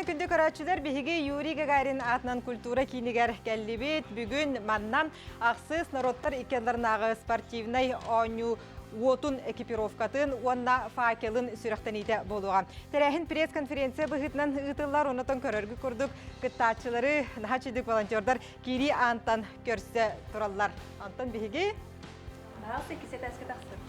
Күндү көрөөччүлэр, биһиги Юрий Гагарин аатынан культура киинигэр кэллибит. Бүгүн манна ахсыс норуоттар икки ардыларынааҕы спортивнай оонньуу уотун экипировкатын уонна факелын сүрэхтэниитэ буолуоҕа. Тэрээһин пресс-конференция быһыытынан ыытыллар, оннотон көрөргү курдук кыттааччылары наһаа чүйдүк волонтердар киирии аантан көрсө тураллар. Онтон биһиги Баҕалса иккис этээскэ тахсар.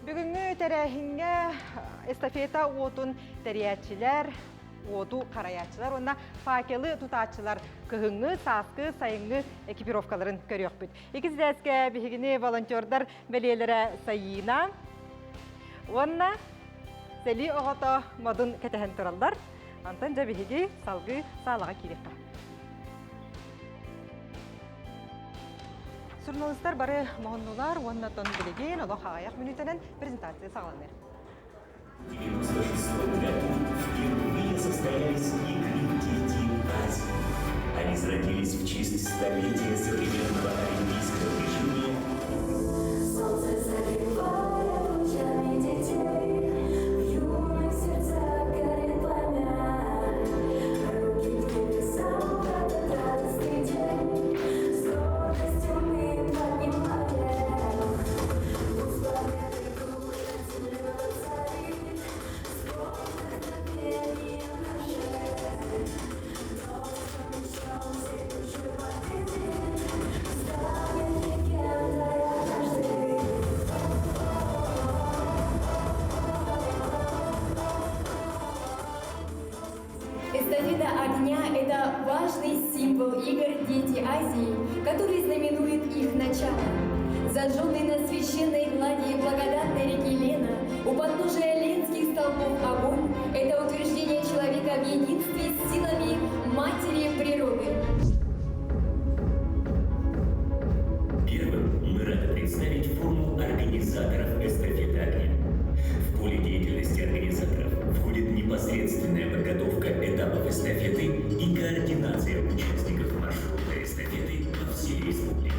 Бүгүҥҥү тэрээһиҥҥэ эстафета уотун тэрийээччилэр, уоту харайааччылар уонна факелы тутааччылар кыһыҥҥы, сааскы, сайыҥҥы экипировкаларын көрүөхпүт. Иккис этээскэ биһигини волонтердар бэлиэлэрэ Сайыына уонна сэлии оҕото Модун кэтэһэн тураллар. Онтон дьэ биһиги салгыы саалаҕа киириэххэ. Суруналыыстар бары моһуннулар уонна тон билигин олох аҕыйах мүнүүтэнэн презентация саҕаланар. В 1996 году впервые состоялись игры «Дети Азии». Они зародились в честь столетия современного олимпийского движения. Солнце заливает лучами детей, В юных сердцах горит пламя. Руки к небесам в этот радостный день С гордостью мы поднимаем. Пусть планеты кружат, землю царит, Спорт вдохновением нашим. Но мечом всей души победит, Станет легендой однажды. Эстафета огня – это важный символ игр «Дети Азии», который знаменует их начало. Зажженный на священной глади благодатной реки Лена, у подножия Ленских столпов огонь – это утверждение человека в единстве с силами матери природы. Первым мы рады представить форму организаторов эстафеты огня. В поле деятельности организаторов входит непосредственная подготовка этапов эстафеты и координация участников маршрута эстафеты по всей республике.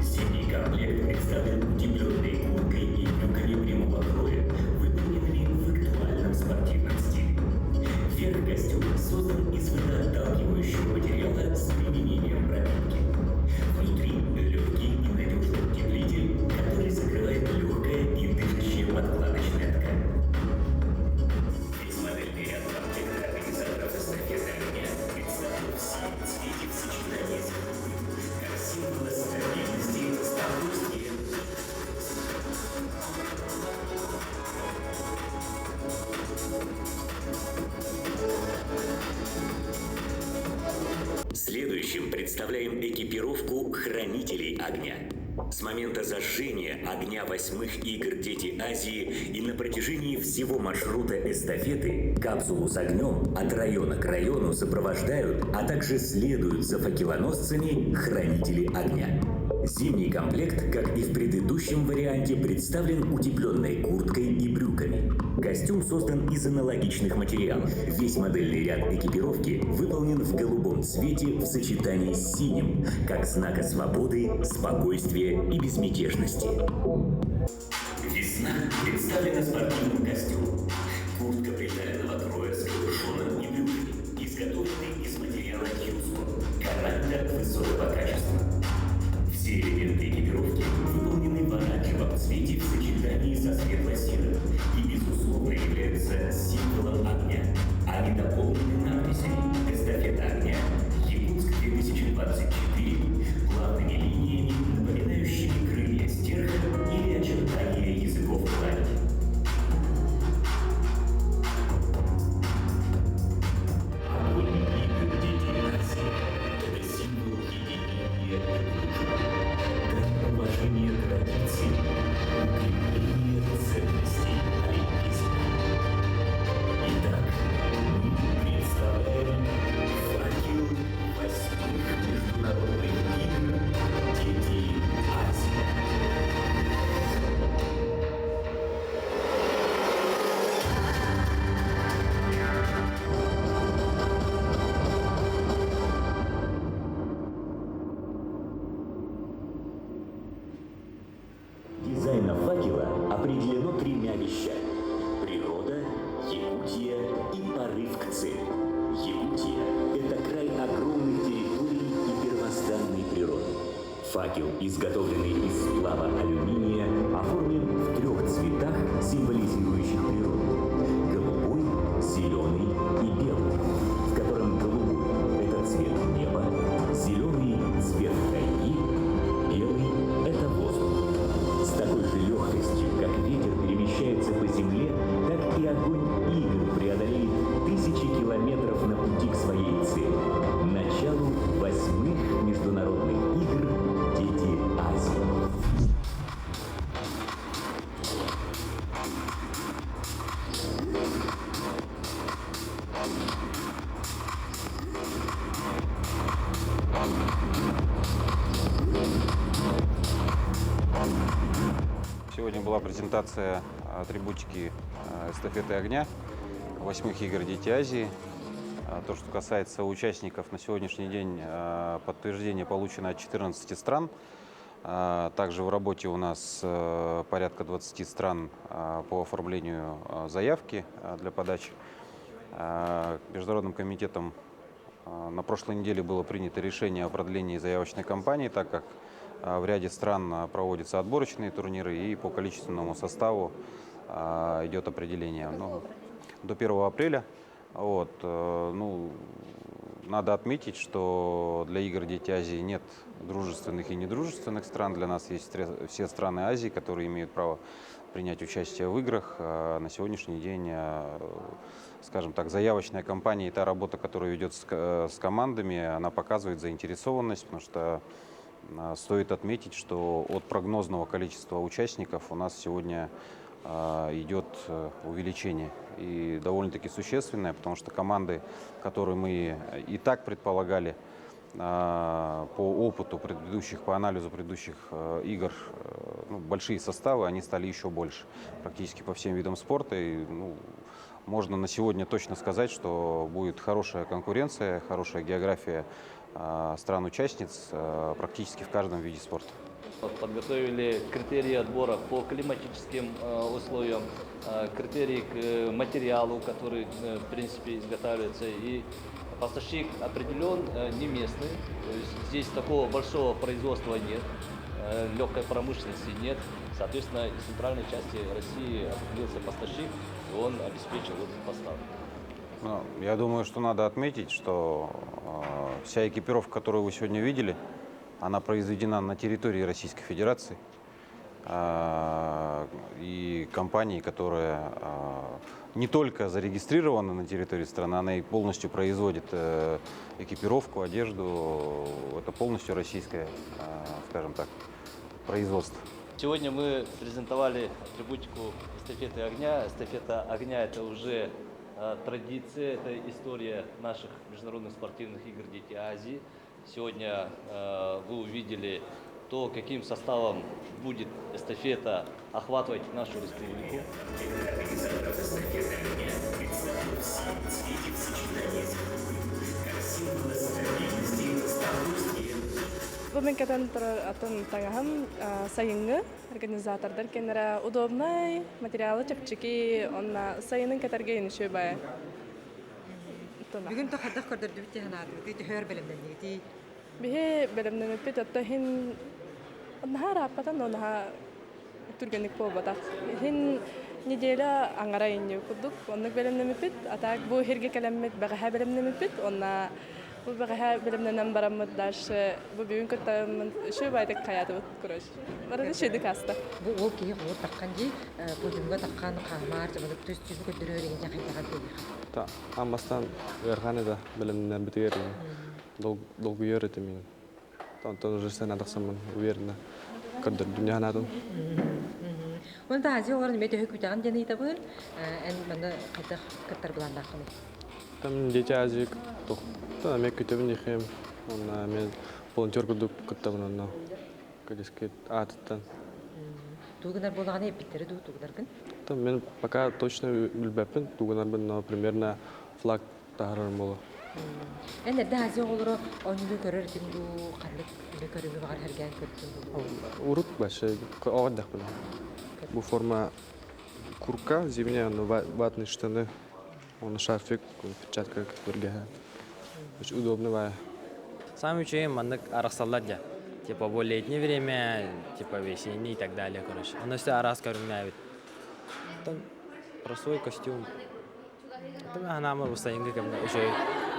Зимний комплект представлен утепленной курткой и брюками прямого кроя, выполненными в актуальном спортивном стиле. Верх костюма создан из водоотталкивающего материала с применением пропитки. Внутри легкий и надежный утеплитель, который закрывает легкая и дышащая подкладочная ткань. Весь модельный ряд комплекта организаторов эстафеты огня представлен в синем цвете в сочетании с голубым, как символа стабильности, спокойствия. Следующим представляем экипировку хранителей огня. С момента зажжения огня восьмых игр «Дети Азии» и на протяжении всего маршрута эстафеты капсулу с огнем от района к району сопровождают, а также следуют за факелоносцами хранители огня. Зимний комплект, как и в предыдущем варианте, представлен утепленной курткой и брюками. Костюм создан из аналогичных материалов. Весь модельный ряд экипировки выполнен в голубом цвете в сочетании с синим, как знака свободы, спокойствия и безмятежности. Весна представлена спортивным костюмом. Куртка приталенного кроя с капюшоном и брюками, изготовленный из материала Хьюско, гаранта высокого качества. Все элементы экипировки выполнены в оранжевом цвете в сочетании со светло-серым и, безусловно, являются символом огня. Они дополнены надписями «Эстафета огня», «Якутск-2024», плавными линиями, напоминающими крылья стерха или очертания языков пламени. Огонь игр детей России – это символ единения и дружбы, дань уважения традиций, укрепление ценностей олимпизма. Итак, мы представляем Факел, изготовленный из сплава алюминия, оформлен в трех цветах, символизирующих природу – голубой, зеленый и белый, в котором голубой – это цвет неба, зеленый – цвет тайги, белый – это воздух. С такой же легкостью, как ветер перемещается по земле, так и огонь игр преодолеет тысячи километров на пути к своей цели – началу восьмых международных игр «Дети Азии». Сегодня была презентация атрибутики эстафеты огня восьмых игр «Дети Азии». То, что касается участников, на сегодняшний день подтверждение получено от 14 стран. Также в работе у нас порядка 20 стран по оформлению заявки для подачи. Международным комитетом на прошлой неделе было принято решение о продлении заявочной кампании, так как в ряде стран проводятся отборочные турниры и по количественному составу идет определение. Ну, до 1 апреля. Вот, ну, надо отметить, что для игр «Дети Азии» нет дружественных и недружественных стран. Для нас есть все страны Азии, которые имеют право принять участие в играх. На сегодняшний день, скажем так, заявочная кампания и та работа, которая ведется с командами, она показывает заинтересованность, потому что стоит отметить, что от прогнозного количества участников у нас сегодня идет увеличение. И довольно-таки существенное, потому что команды, которые мы и так предполагали по опыту предыдущих, по анализу предыдущих игр, ну, большие составы, они стали еще больше практически по всем видам спорта. И, ну, можно на сегодня точно сказать, что будет хорошая конкуренция, хорошая география стран-участниц практически в каждом виде спорта. Подготовили критерии отбора по климатическим условиям, критерии к материалу, который, в принципе, изготавливается. И поставщик определен не местный, то есть здесь такого большого производства нет, легкой промышленности нет. Соответственно, из центральной части России определился поставщик, и он обеспечил вот поставку. Ну, я думаю, что надо отметить, что вся экипировка, которую вы сегодня видели, она произведена на территории Российской Федерации. И компании, которая не только зарегистрирована на территории страны, она и полностью производит экипировку, одежду. Это полностью российское, скажем так, производство. Сегодня мы презентовали атрибутику эстафеты огня. Эстафета огня – это уже традиция, это история наших международных спортивных игр «Дети Азии». Сегодня вы увидели то, каким составом будет эстафета охватывать нашу республику. Бу мин кэтэн турар атын таҥаһым сайыҥҥы организатордар киэннэрэ удобнай, материала чэпчэки, онно сайынын кэтэргэ үчүгэй баҕайы. Бүгүн хайдах көрдөрдүбүт дии санаатыгыт, төһө өр бэлэмнэннигитий? Биһи бэлэмнэммиппит оттон иһин наһаа ырааппата, но наһаа түргэнник буолбатах. Иһин неделя аҥара инньэ курдук оннук бэлэмнэммиппит. А так бу сиргэ кэлэммит бэҕэһээ бэлэмнэммиппит. Онно бу бэҕэһээ бэлэмнэнэн бараммыт дальше бу бүгүн кыттаммыт үчүгэй баҕайытык хайаатыбыт короче. Барыта үчүгэйдик ааста. Бу уол киһи холур таххан дии, подиумга таххан хаамаар, дьабалык түс түс көрдөрөр иһин хайдаҕар диэниэхэ. Та аан бастаан ыарахан этэ бэлэмнэнэрбитигэр долгуйар этим мин. Онтон уже сцена тахсаммын уверенно көрдөрдүм дьаһанаатым. Оны да Азия оҕолорун эмиэ төһө күүтэҕин диэн ыйытабын. Эн манна хайдах кыттар былааннааххыный? Там Дети Азии та эмиэ күтэбин диэхиэм. Онно эмиэ волонтер курдук кыттабын онно. Кадискет аатыттан. Тугу гынар буолаҕына эппиттэрэ дуу тугунаргын? Там мен пока точно билбэппин тугунарбын, но примерно флаг таһарарым буолуо. Эн эрдэ Азия оҕолоро оонньууну көрөр этиҥ дуу, ханнык үлэ көрүҥү баҕар сэргээн көрдүҥ дуу? Урут вообще оҕо эрдэхпинэ. Бу форма куртка зимняя, но ватные штаны, он шарфик, перчатка бэргэһэ. Очень удобно баҕайы. Саамай үчүгэй маннык арахсаллар дьэ. Типа бу летнее время, типа весенний и так далее, короче. Оно все араас көрүҥнээбит. Оттон простой костюм. Оттон анаама бу сайыҥҥы кэмҥэ үчүгэй.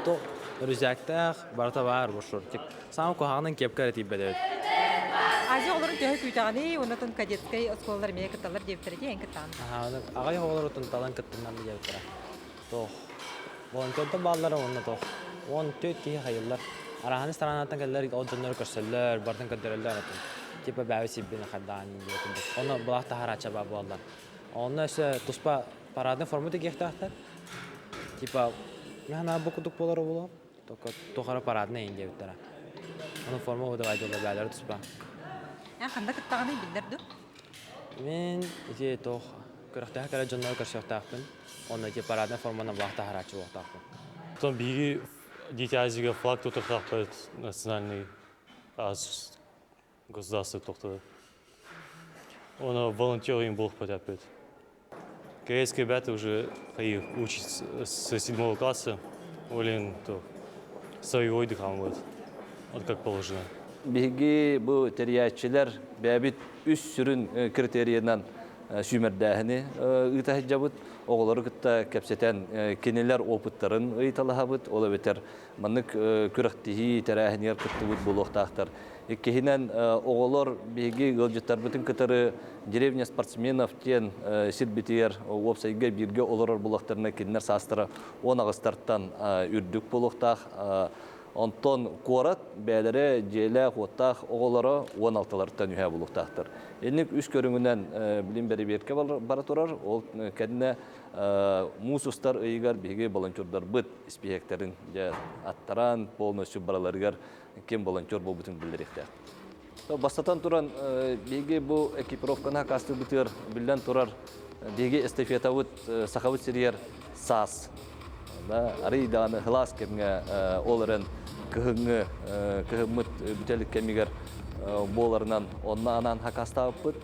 То рюкзактаах барыта баар бу шортик. Саамай куһаҕанын кепка эрэ тиийбэт эбит. Азия оҕолорун төһө күүтэҕиний, оннотон кадетскай оскуолалар эмиэ кытталлар диэбиттэрэ дии, эн кыттаҕын. Аха, аҕай оҕолорутун талан кыттыннар диэбиттэрэ. Туох волонтердар бааллара уонна туох 14 киһи хайыллар. Араһаны странаттан кэллэр ол дьоннору көрсөллөр, барытын көрдөрөллөр атын. Типа бэйэбит сирбин хардаан диye курдук. Ону былаах таһарааччы баар буолаллар. Онно өссө туспа парадный форма тигиэхтээхтэр. Типа мин бу курдук буолар буолуо. Только туох эрэ парадный иһин диэбиттэрэ. Ону форма выдавай дииллэр бээлэрэ туспа. Эн ханна кыттаҕыный биллэр дуо? Мин ити туох күрэхтэһэ кэлэр дьоннору көрсүөхтээхпин. Онно ити парадный форманан былаах таһарааччы буолуохтаахпын. Потом биһиги Дети Азияга флаг тутуохтаахпыт национальный государство тохтоду. Оны волонтер им буолуохпут эппит. Корейские ребята уже их учат с седьмого класса. Олен то своего вот, вот как положено. Биһиги бу тэрийээччилэр бэйэбит үс сүрүн критерийынан сүүмэрдээһини ыыта сылдьабыт. Оҕолору кытта кэпсэтэн кинилэр опыттарын ыйыталаһабыт. Ол эбэтэр маннык күрэхтэһии тэрээһинигэр кыттыбыт буолуохтаахтар. Иккиһинэн, оҕолор биһиги ыалдьыттарбытын кытары деревня спортсменов диэн сирбитигэр уопсайга бииргэ олорор буоллахтарына кинилэр саастара 10 аҕыстартан үрдүк буолуохтаах. Онтон куорат бэйэлэрэ дьиэлээх-уоттаах оҕолоро 16-лартан үһэ буолуохтаахтар. Инник үс көрүҥүнэн билим бэрэбиэркэ бара турар. Ол кэннэ муус устар ыйыгар биһиги волонтердарбыт испииһэктэрин дьэ аттаран полностью бараларыгар ким волонтер буолбутун биллэриэхтээх. Бастатан туран, биһиги бу экипировканы хакастыырбытыгар биллэн турар биһиги эстафетабыт Сахабыт сиригэр саас арый даҕаны сылаас кэмҥэ ол эрэн кыһыҥҥы кыһыммыт бүтэлик кэмигэр буоларынан онно анаан хакастаабыппыт.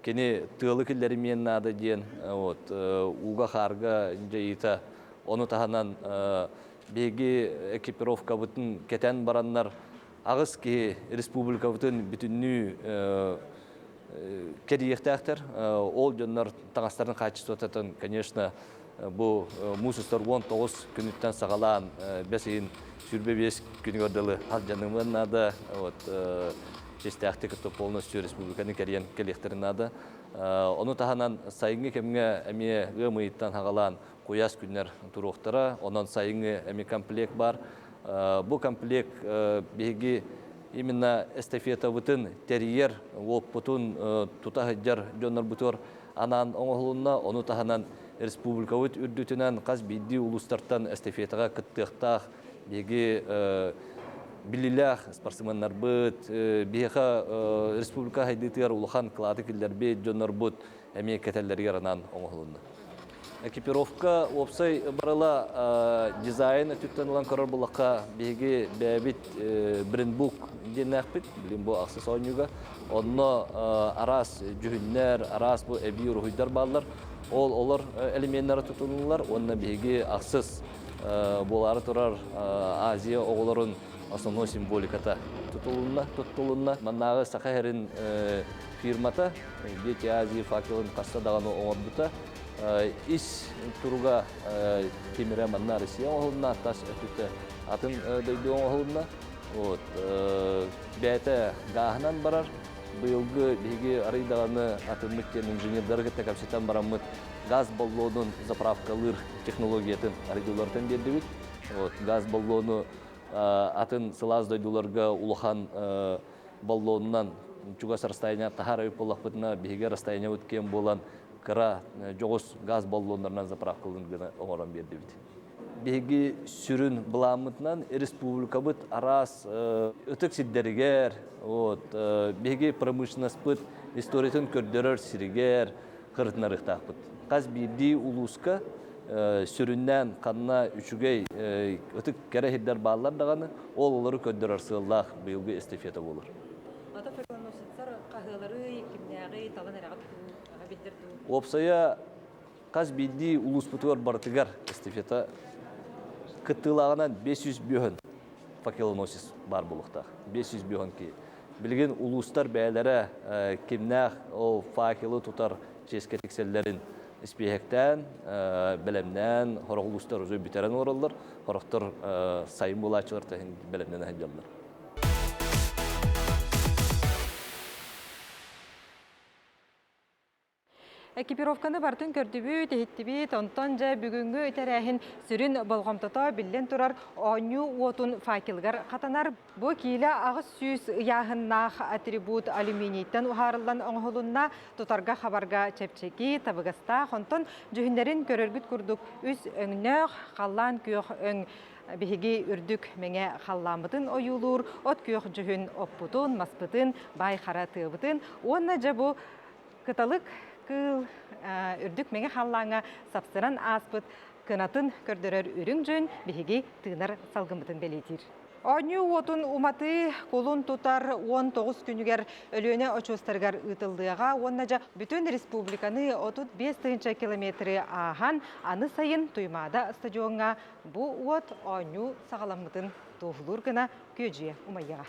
Кини тыалы киллэримиэн наада диэн вот ууга-хаарга дьайыыта ону таһынан биһиги экипировкабытын кэтэн бараннар аҕыс киһи республикабытын бүтүннүү кэрийиэхтээхтэр. Ол дьоннор таҥастарын хаачыстыбататын, конечно, бу муус устар 19 күнүттэн саҕалаан бэс ыйын 25 күнүгэр дылы алдьанымыан наада. Вот чистээхтик полностью республиканы кэрийэн кэлиэхтэрин наада. Ону таһынан сайыҥҥы кэмҥэ эмиэ ыам ыйыттан саҕалаан куйаас күннэр туруохтара. Онон сайыҥҥы эмиэ комплект бар. Бу комплект биһиги именно эстафетабытын тэрийэр, уоппутун тута сылдьар дьоннорбутугар анаан оҥоһулунна. Ону таһынан республикабыт үрдүтүнэн хас биирдии улуустартан эстафетаҕа кыттыахтаах биһиги биллиилээх спортсменнарбыт, биһиэхэ республика сайдыытыгар улахан кылааты киллэрбит дьоннорбут эмиэ кэтэллэригэр анаан оҥоһулунна. Экипировка уопсай барыла дизайн өттүттэн ылан көрөр буллахха биһиги бэйэбит брендбук диэннээхпит, билин бу ахсыс оонньууга. Онно араас дьүһүннэр, араас бу эбии уруһуйдар бааллар. Ол олор элеменнары тутуллар уонна биһиги ахсыс буолаары турар Азия оҕолорун основной символиката тутулунна, туттулунна. Маннааҕы Саха сирин фирмата Дети Азии факелын хаста даҕаны оҥорбута. Ис туруга тимирэ манна Россия оҥоһулунна, тас өттүтэ атын дойду оҥоһулунна. Вот бэйэтэ гааһынан барар. Быйылгы биһиги арый даҕаны атыммыт диэн инженердары кытта кэпсэтэн бараммыт газ баллонун заправкалыыр технологиятын арыйдылартан биэрдибит. Вот газ баллону атын сылаас дойдуларга улахан баллонунан чугас расстояние таһаар эбит буоллахпытына, биһиги расстояниебыт киэҥ буолан кыра дьоҕус газ баллоннарынан заправкалыыр гына оҥорон биэрдибит. Биһиги сүрүн былааммытынан республикабыт араас ытык сирдэригэр, вот, биһиги промышленностьпыт историятын көрдөрөр сиригэр кырытынарыахтаахпыт. Хас биирдии улууска сүрүннээн ханна үчүгэй ытык кэрэ сирдэр бааллар даҕаны, ол олору көрдөрөр сыаллаах быйылгы эстафета буолар. Ата факелоносецтар хаһыалары кимнээҕи талан эрэҕит дуу, биллэр дуу? Уопсайа хас биирдии улууспутугар барытыгар эстафета кыттыылааҕынан 500 бүһүн. факелоносец баар буолуохтаах. 500 киһи. Билигин улуустар бэйэлэрэ кимнээх ол факелы тутар чиэскэ тиксэллэрин испииһэктээн, бэлэмнээн, сорох улуустар уже бүтэрэн олороллор, сорохтор сайын буолааччылар тэһин бэлэмнэнэ сылдьаллар. Экипировканы барытын көрдүбүт, иһиттибит, онтон дьэ бүгүҥҥү тэрээһин сүрүн болҕомтото биллэн турар оонньуу уотун факелыгар хатанар. Бу киилэ 800 ыйааһыннаах атрибут алюминийтан уһаарыллан оҥоһулунна, тутарга хабарга чэпчэки, табыгастаах, онтон дьүһүннэрин көрөргүт курдук үс өҥнөөх, халлаан күөх өҥ биһиги үрдүк мэҥэ халлааммытын ойуулуур, от күөх дьүһүн оппутун, маспытын, баай хара тыабытын уонна дьэ бу Кыталык кыыл үрдүк мэҥэ халлааҥҥа сапсыран ааспыт кынатын көрдөрөр үрүҥ дьүн биһиги тыынар салгыммытын бэлиэтиир. Оонньуу уотун уматыы кулун тутар 19 күнүгэр Өлүөнэ очуостарыгар ыытыллыаҕа уонна дьэ бүтүн республиканы 35 тыһыынча километры ааһан аны сайын Туймаада стадиоҥҥа бу уот оонньуу саҕаламмытын туоһулуур гына күөдьүйэ умайыаҕа.